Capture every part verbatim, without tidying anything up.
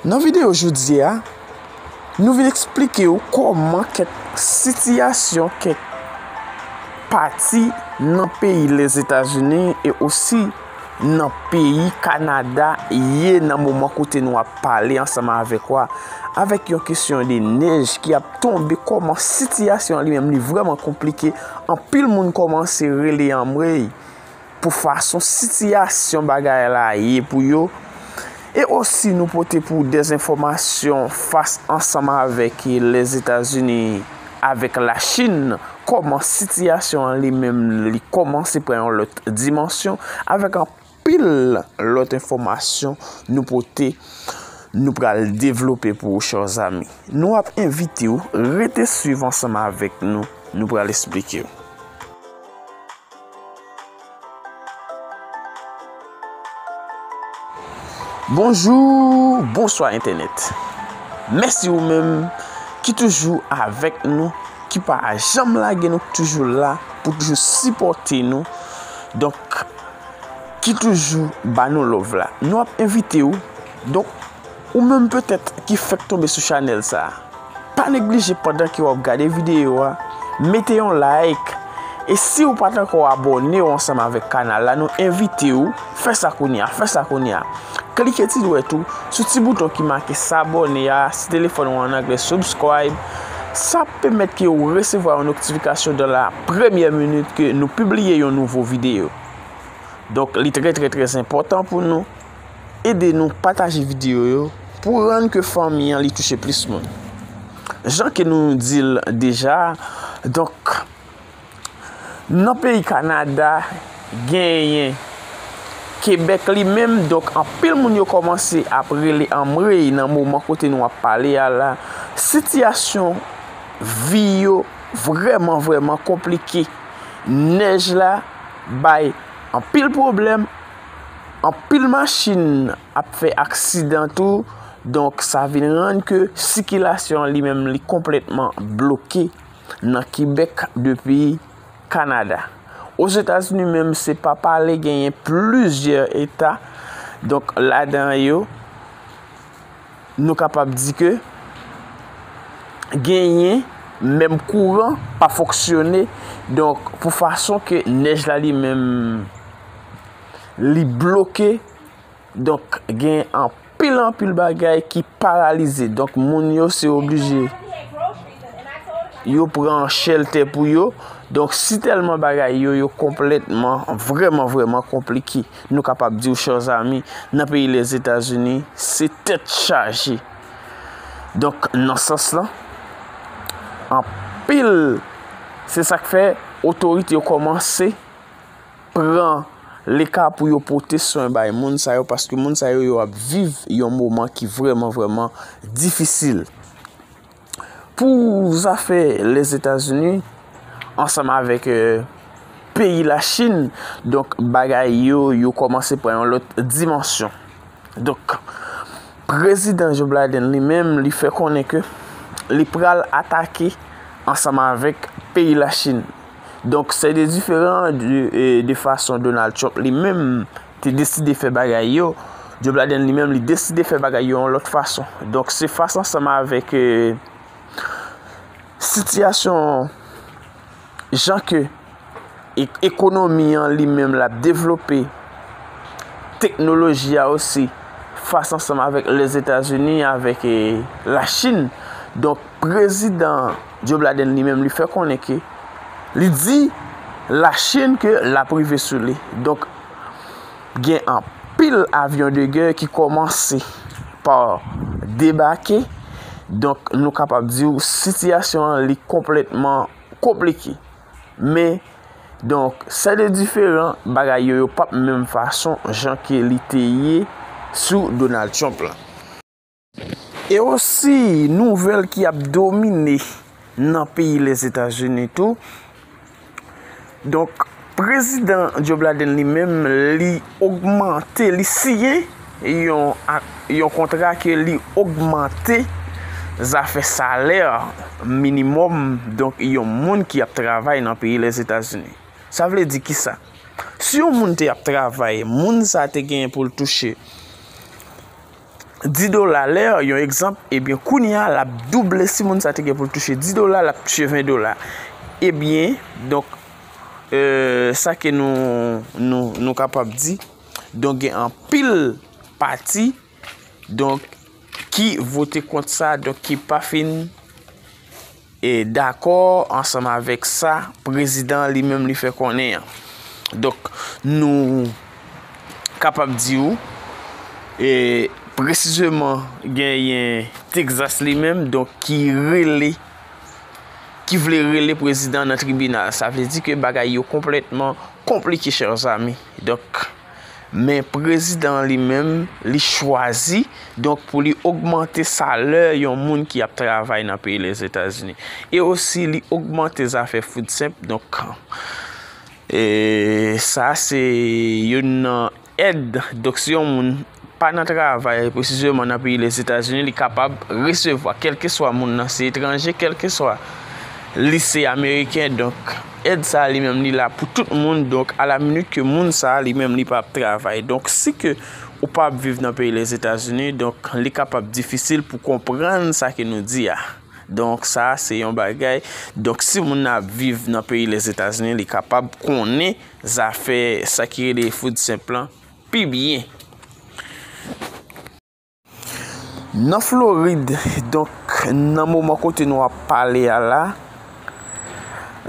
Nan videyo jodi a, nou vin eksplike w kòman kèk sitiyasyon kèk pati nan peyi Lèzetazini e osi nan peyi Kanada ye nan moman kote nou ap pale ansanm avèk ou a, avèk yon kesyon de nèj ki ap tonbe, kòman sitiyasyon an li menm li vrèman konplike, anpil moun kòmanse rele anmwey pou fason sitiyasyon bagay la ye pou yo. E osi nou pote pou w dèzenfòmasyon fas ansanm avèk Lèzetazini, avèk Lachin, kòman sitiyasyon an li menm li kòmanse pran yon lòt dimansyon, avèk anpil lòt enfòmasyon nou pote, nou pral devlope pou ou, chè zami. Nou ap envite w rete swiv ansanm avèk nou, nou pral esplike w. Bonjou, bonswa entènèt. Mèsi ou menm ki toujou avèk nou, ki pa janm lage nou, ki toujou la pou toujou sipòte nou. Donk, ki toujou ba nou love la. Nou ap envite w. Donk, ou menm petèt ki fèk tonbe sou chanèl sa a, pa neglije pandan ke w ap gade videyo a, mete yon like. E si w pa t ankò abòne w ansanm avèk kanal la, nou envite w, fè sa kounye a, fè sa kounye a. Klike ti dwèt ou sou ti bouton ki make s'abonner a, si telefòn ou an anglè, subscribe. Sa ap pèmèt ke w resevwa yon notifikasyon dans la première minute ke nou pibliye yon nouvo videyo. Donk, li trè, trè, trè enpòtan pou nou ede nou pataje videyo yo pou rann ke fanmi an li touche plis moun. Jan ke nou di l deja, donk, nan peyi Kanada, genyen Kebèk li menm, donk, anpil moun yo kòmanse ap rele anmwey nan moman kote nou ap pale a la. Sitiyasyon vi yo vrèman, vrèman konplike. Nèj la bay anpil pwoblèm, anpil machin ap fè aksidan tou. Donk, sa vin rann ke sikilasyon an li menm li konplètman bloke nan Kebèk depi Kanada. Ozetazini menm, se pa pale, genyen plizyè eta. Donk, ladan yo, nou kapab di ke genyen menm kouran pa fonksyone. Donk, pou fason ke nèj la li menm li bloke, donk, gen anpil, anpil bagay ki paralize. Donk, moun yo se oblije yo pran chèltè pou yo. Donk, si tèlman bagay yo, yo konplètman, vrèman, vrèman konplike, nou kapab di w, chè zami, nan peyi Lèzetazini, se tèt chaje. Donk, nan sans lan, anpil, se sa k fè otorite yo kòmanse pran leka pou yo pote swen bay moun sa yo, paske moun sa yo, yo ap viv yon moman ki vrèman, vrèman difisil. Pou zafè Lèzetazini, ansanm avèk, eh, peyi Lachin, donk, bagay yo, yo kòmanse pran yon lòt dimansyon. Donk, prezidan Joe Biden li menm, li fè konnen ke li pral atake ansanm avèk peyi Lachin. Donk, se de diferan de, eh, de fason Donald Trump li menm te deside fè bagay yo. Joe Biden li menm, li deside fè bagay yo yon lòt fason. Donk, se fas ansanm avèk, eh, sitiyasyon jan ke e-, ekonomi an li menm l ap devlope, teknoloji a osi, fas ansanm avèk Lèzetazini, avèk, eh, Lachin. Donk, prezidan Joe Biden li menm, li fè konnen ke li di Lachin ke l ap rive sou li. Donk, gen anpil avyon de gè ki kòmanse pa debake. Donk, nou kapab di w sitiyasyon an li konplètman konplike. Men, donk, se de diferan bagay yo, yo p ap menm fason jan ke li te ye sou Donald Trump la. E osi, nouvèl ki ap domine nan peyi Lèzetazini tou. Donk, prezidan Joe Biden li menm, li ogmante, li siyen yon ak-, yon kontra ke li ogmante zafè salè minimòm, donk, yon moun ki ap travay nan peyi Lèzetazini. Sa vle di kisa? Si yon moun te ap travay, moun sa te genyen pou l touche dis dola lè, yon egzanp, ebyen, kounye a, l ap double. Si moun sa te gen pou l touche dis dola, l ap touche ven dola. Ebyen, donk, euh, sa ke nou, nou, nou kapab di, donk, gen anpil pati, donk, ki vote kont sa, donk, ki pa fin e dakò ansanm avèk sa prezidan an li menm li fè konnen an. Donk, nou kapab di w, e presizeman, genyen Texas li menm, donk, ki rele, ki vle rele prezidan nan tribinal. Sa vle di ke bagay yo konplètman konplike, chè zanmi. Donk, men prezidan an li menm, li chwazi, donk, pou li ogmante salè yon moun ki ap travay nan peyi Lèzetazini. E osi, li ogmante zafè food stamp. Donk, e sa se youn nan èd. Donk, si yon moun pa nan travay, presizeman nan peyi Lèzetazini, li kapab resevwa, kèlkeswa moun nan se etranje, kèlkeswa li se ameriken. Donk, èd sa a li menm li la pou tout moun. Donk, alaminit ke moun sa a li menm li pa ap travay. Donk, si ke ou pa ap viv nan peyi Lèzetazini, donk, li kapab difisil pou konprann sa ke nou di a. Donk, sa a se yon bagay. Donk, si moun nan ap viv nan peyi Lèzetazini, li kapab konnen zafè sa ki rele food stamp lan pi byen. Nan Florid, donk, nan moman kote nou ap pale a la,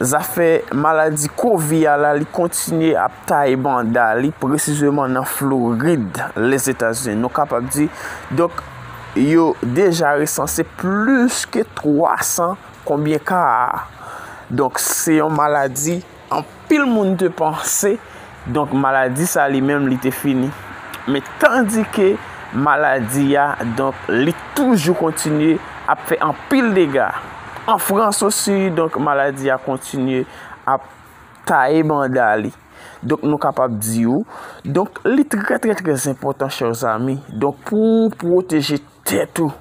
zafè maladi kovi a la, li kontinye ap taye banda li, presizeman nan Florid, Lèzetazini. Nou kapab di, donk, yo deja resanse plis ke twa san konbyen ka a. Donk, se yon maladi anpil moun te panse, donk, maladi sa li menm li te fini. Men tandike maladi a, donk, li toujou kontinye ap fè anpil dega. An Frans osi, donk, maladi a kontinye ap taye banda li. Donk, nou kapab di w, donk, li trè, trè, trè enpòtan, chè zanmi. Donk, pou w pwoteje tèt ou.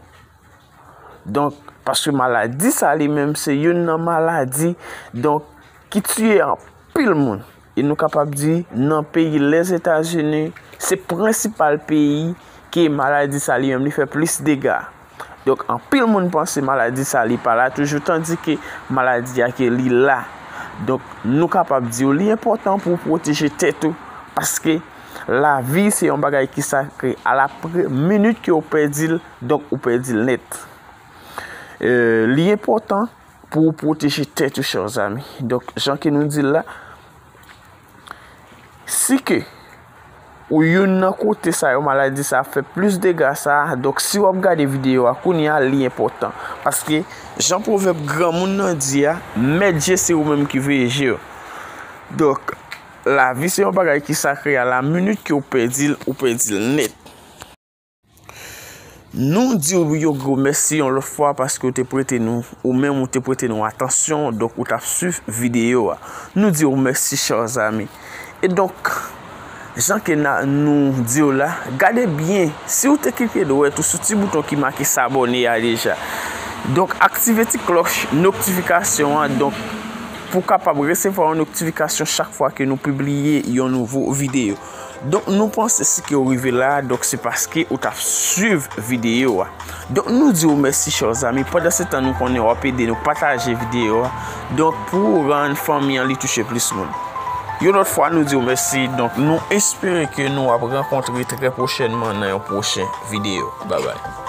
Donk, paske maladi sa li menm se youn nan maladi, donk, ki tiye anpil moun. E nou kapab di, nan peyi Lèzetazini, se prensipal peyi ke maladi sa li menm li fè plis dega. Donk, anpil moun panse maladi sa li pa la toujou, tandike maladi a ke li la. Donk, nou kapab di w, li enpòtan pou w pwoteje tèt ou, paske lavi se yon bagay ki sakre. A la pre-, minit ke w pèdi l, donk, ou pèdi l nèt. Euh, li enpòtan pou w pwoteje tèt ou, chè zanmi. Donk, jan ke nou di l la, si ke ou youn nan kote sa yo maladi sa ap fè plis dega sa, donk, si w ap gade videyo a kounye a, li enpòtan. Paske, jan pwovèb granmoun nan di a, mèt je se ou menm ki veye je w. Donk, lavi se yon bagay ki sakre, a la minit ke w pèdi l, ou pèdi l nèt. Nou di w yon gwo mèsi yon lòt fwa paske w te prete nou, ou menm ou te prete nou atansyon, donk ou t ap swiv videyo a. Nou di w mèsi, chè zanmi. E donk, jan ke na, nou di w la, gade byen, si w te klike dwèt ou sou ti bouton ki make s'abonner a deja. Donk, aktive ti klòch notifikasyon an, donk, pou w kapab resevwa yon notifikasyon chak fwa ke nou pibliye yon nouvo videyo. Donk, nou panse si ke w rive la, donk se paske ou t ap swiv videyo a. Donk, nou di w mèsi, chè zanmi. Pandan se tan, nou konnen w ap ede nou pataje videyo a. Donk, pou w rann fanmi an, li touche plis moun. Yon lòt fwa, nou di w mèsi. Donk, nou espere ke nou ap rankontre trè pwochènman nan yon pwochen videyo. Babay.